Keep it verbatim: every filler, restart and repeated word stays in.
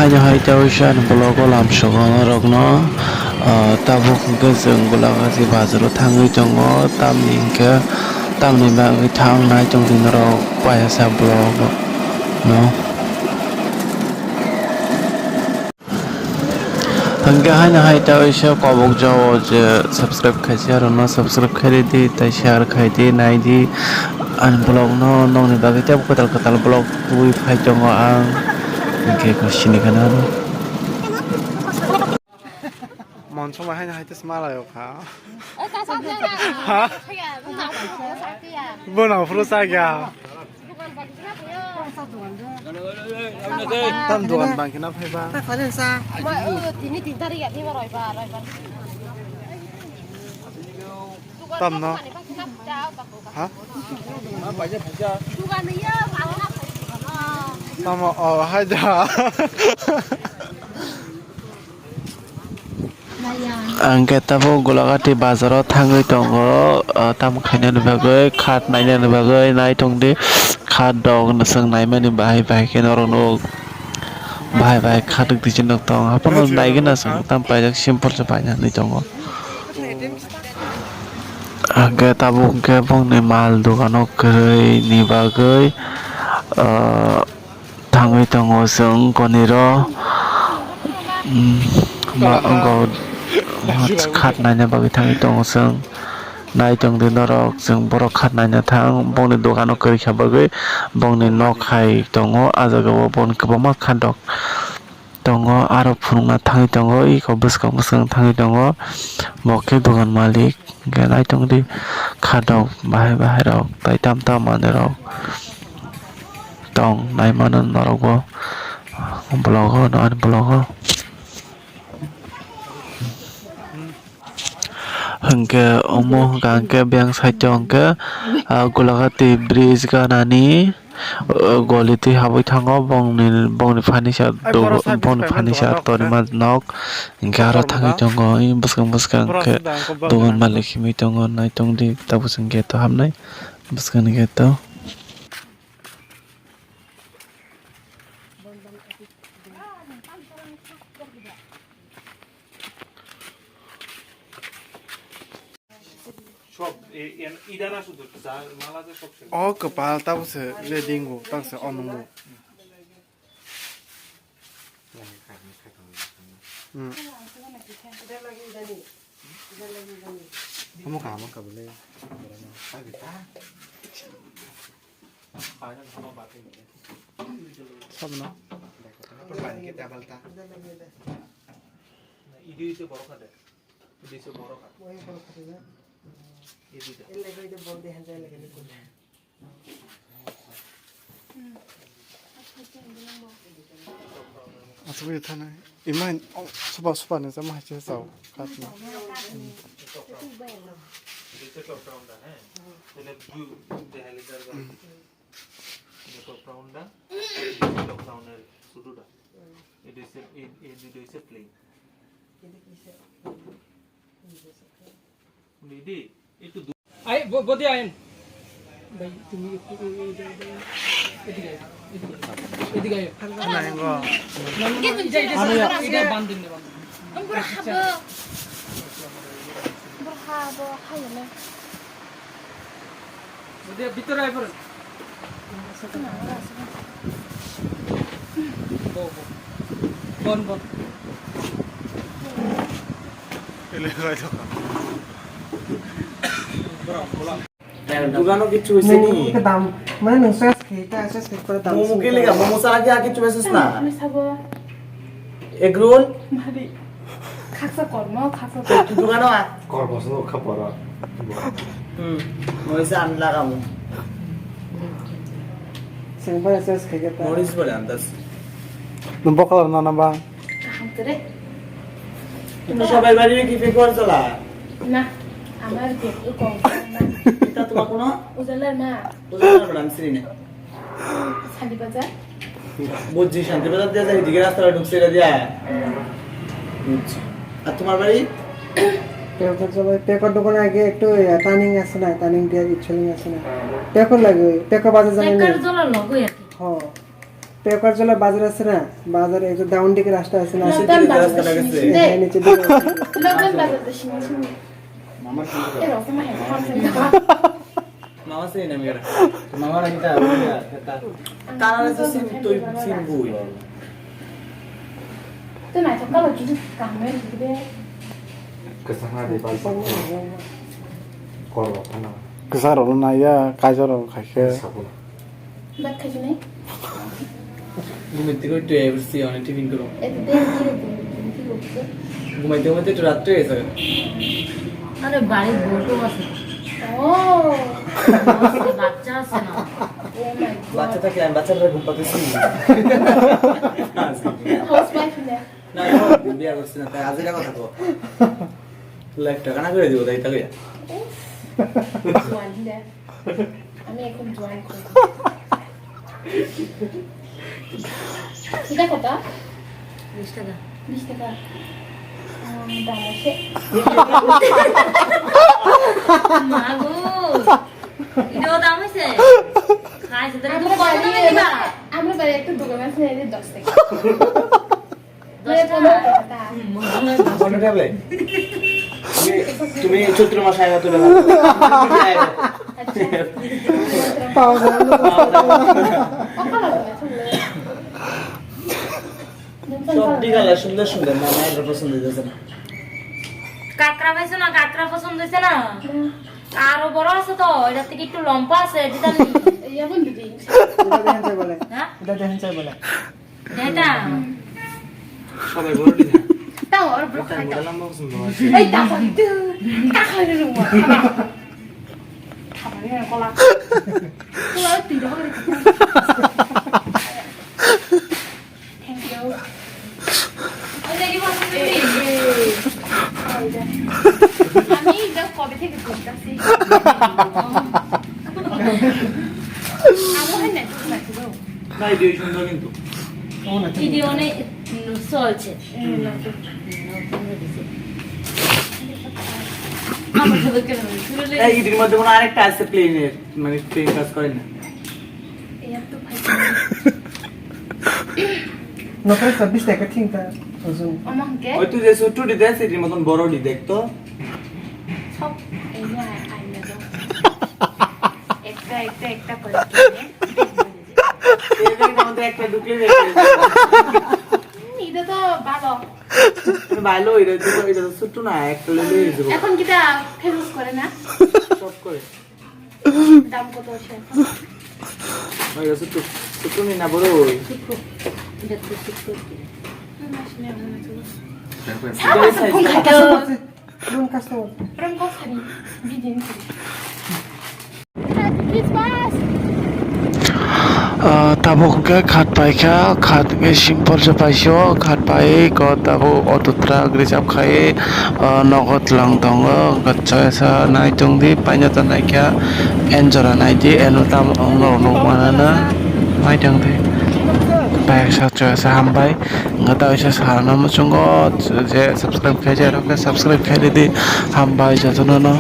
Haino hai ta wisa ani vlog o lamsogo norokno, ah, tabuk hwnkhe chwng Gulagati bazar o thangwi tongo, tamni hwnkhe, tamni bagwi thang nai tongdi norok paisa vlog no. Hwnkhe haino hai ta wisa kobok jao je subscribe khaisa rwno subscribe khairidi tei share khaidi naidi ani vlog no nokni bagwi tei kwtal kwtal vlog tubui phai tongo ang hwnkhe sini gana. Monso bai haino hai ta smalai o kha. Ha? Bo nang phuru sa kya? Tam dogan bang khe na phai ba. Tini tin tarik ya, tini roibar, roibar. Tam no. Ha? Tam o, hai da. Ang khe tabuk Gulagati bazaro thangwi tongo, ah, tamo khainani bagwi, khat nainani bagwi nai tongdi, khat rok chwng naimani bahai bahai khe norok nuk, bahai bahai khat rok twi chwng nuk tong, haphano naigwna chwng tam paijak simple se paina hinwi tongo. Ang khe tabuk khe bongni mal dogano kwrwini bagwi, ah, thangwi tongo chwng koniro, um, ma-, go-, khat naina bagwi thangwi tongo chwng. Nai tongdi norok, chwng borok khat naina thang, bongni dogano kwrwi kha bagwi, bongni nok hai tongo, ah jagao boni kwbangma khat rok tongo, aro phunukna thangwi tongo, eko bwskang bwskang thangwi tongo, bo khe dogan malik. Hwnkhe naitongdi khat rok bahai bahai rok tei tam tam manwi rok tong naimano norokbo vlog o, ani vlog o. Hwnkhe omo hwnkha hwnkhe biyang side o hwnkhe, ah, Gulagati bridge ganani. O goli twi habwi thango bongni, bongni furniture, bongni furniture tonima nok. Hwnkhe aro thangwi tongo bwskang bwskang khe dogan malik himwi tongo, naitongdi tabuk chwng gate o habnai bwskangni gate o. Sop, e, en, idana sudu, ja, mala je sop se. O kwpal tabuk se ready wngo, tabuk se o nungo. Hmm. Omo kaham wngkha bwle. Sabno. Idi se borok kha de. Idi se borok kha. Idi da. Aswk thana. Ima, oh, soba, soba ni sama hache sao. Katna. Top round da, eh? Tele blue de hale dar ga. Ini top round da. Top round er sudu da. Ini se, ini, ini se plain. Ini di. Ai, bo-, body ayon. Bhai, tumi ekটু এদিকে আয়, এদিকে আয়, এদিকে আয়। না, এগো। না, না, না, এটা, এটা, এটা, এটা বান্ধেন না, বান্ধেন। Bura habo. Bura habo, hayo na. Body ভিতরে আয় পড়েন। Bon, bon. Dugano kichu hoise ni? Nwng dam, mane nwng choice khai ta, choice khai pore dam. Momo khe lega, momo sara khe a kichu hoise na? Ani sabo. Egg roll? Mari. Khaksa kormo, khaksa kormo. Dugano a? Kormo sano khapara. Hmm. Moisa an lagamu. Sengba ses khege ta. Moris bole andas. Nung bokol na na ba? Kaham tere. Tumi sabai bari ki pe kor chala? Na, amar ke ko kong na. Ita tuma kono? Ujalar na. Ujalar madam sri ne. Sandi bajar. বুঝছি, শান্তিবাজার দিয়ে যাই, এদিকে রাস্তাটা ঢুকছে, এটা দিয়া। বুঝছি। আর তোমার বাড়ি? পেপার দোকানে, পেপার দোকানে আগে একটু, এ, টার্নিং আছে না, টার্নিং দিয়ে ইচ্ছলিং আছে না। পেপার লাগে, ওই পেপার বাজার জানি না। পেপার দোকান লগে আর কি। হ্যাঁ। টেকরজলা বাজার আছে না, বাজারে এই যে ডাউন দিকে রাস্তা আছে না, নিচের দিকে রাস্তাটা গেছে। হ্যাঁ, নিচের দিকে। লন্ডন বাজার তো শুনে শুনে। মামার সঙ্গে এরকম হয়, মামা সেই নামে এরা। মামারা কিন্তু আবার ইয়া, এটা। তারা তো সিন, তুই সিন বই। তো না, তো কালো কিছু কামে দিবে। Kesana di balik. Korok kana. Kesana rok na ya, kaisa rok khaikhe. Sabun. Bak khaji nai. ঘুমের থেকে উঠে এবার সে অনেক টিফিন করো। এত দেরি করে ঘুম, ঘুম কি করছে? ঘুমাইতে ঘুমাইতে একটু রাত্রে হয়ে যাবে। আরে বাড়ির বউ তো আছে। ও। বাচ্চা আছে না। Oh my God. বাচ্চা থাকলে আমি বাচ্চারা ঘুম পাতেছি। Housewife না। না, এখন বিয়ে করছি না, তাই আজেরা কথা কো। লাইফ টাকা না করে দিব, তাই তাকে। জোয়ান দে। আমি এখন জোয়ান করব। এটা কত? বিশ টাকা। বিশ টাকা। উম, দাম আছে। মাগো। এটাও দাম হইছে? খাইছে, তাহলে তুমি আমরা কত টাকা বাড়ি, দিবা? আমরা বাড়ি একটা দোকান আছে, এই যে দশ টাকা। দশ টাকা। পনেরো ট্যাবলেট। তুমি, তুমি চৈত্র মাসে আগে তুলে দাও। পাওয়া যায় না। সব বিকালে সুন্দর সুন্দর, না, না, এটা পছন্দ হইতেছে না। কাঁকড়া পাইছো না? কাঁকড়া পছন্দ হইছে না? আরো বড় আছে তো, এটা থেকে একটু লম্বা আছে, দিতাম নি। এটা দেখেন চাই বলে। হ্যাঁ? এটা দেখেন চাই বলে। এটা? সবাই বড় ডিম। তাও আর ব্লক এটা খাইতাম। মোটা লম্বা পছন্দ হয়। এই দেখো, একটু কাঁকড়া নিয়ে নেবো। খাবার নিয়ে কলা। কলা তুই দেখো। Thank you. এই যে কি বলছো তুমি? এই, এই। আমি এটা কবে থেকে করতেছি? আমার হয় না, ঠিক আছে, যাও। না, এটাই সুন্দর কিন্তু। ভিডিও অনেক, উম, চলছে। হুম, নতুন। হুম, নতুন হয়েছে। আমার সাথে কেন হয়েছে? এই, এটার মধ্যে মনে হয় আরেকটা আছে প্লেনের, মানে প্লেন কাজ করে না। এই এত ভাই। নকরে ছাব্বিশ টাকা ঠিক আছে, ওজন। আমার কে? ওই তুই যে ছোট্ট ডি দেখ, এটার মতন বড় ডি দেখ তো। সব এই যে আই-, আইনা দাও। একটা, একটা, একটা করে কিনে। এটার মধ্যে একটা ঢুকলে দেখবে। হুম, এটা তো ভালো। ভালো, এটা তো, এটা তো ছোট্ট না, একটা লইলে হয়ে যাবে। এখন কিতা ফেমাস করে না? সব করে। দাম কত আছে এখন? ওই আছে তো, ছোট নি না বড় ওই? ছোট। এটা তো ছোট। না, না, শুনে আমার মতো। দেখো, এটা size। Wrong customer. Wrong customer. Video নি. Happy Christmas. Ah, tabuk hwnkhe khat paikha, khat hwnkhe simple se paisio, khat pai ko tabuk auto truck reserve khai, ah, nogo tlang tongo, hwnkhe choyasa nai tongdi, paina to naikha, enjora naidi, eno tamo wngno nukmano na, nai tongdi. Paisa choyasa hambai, hwnkhe ta waisa sana muchungo, je subscribe khaijak rok khe subscribe khairidi, hambai jotono no.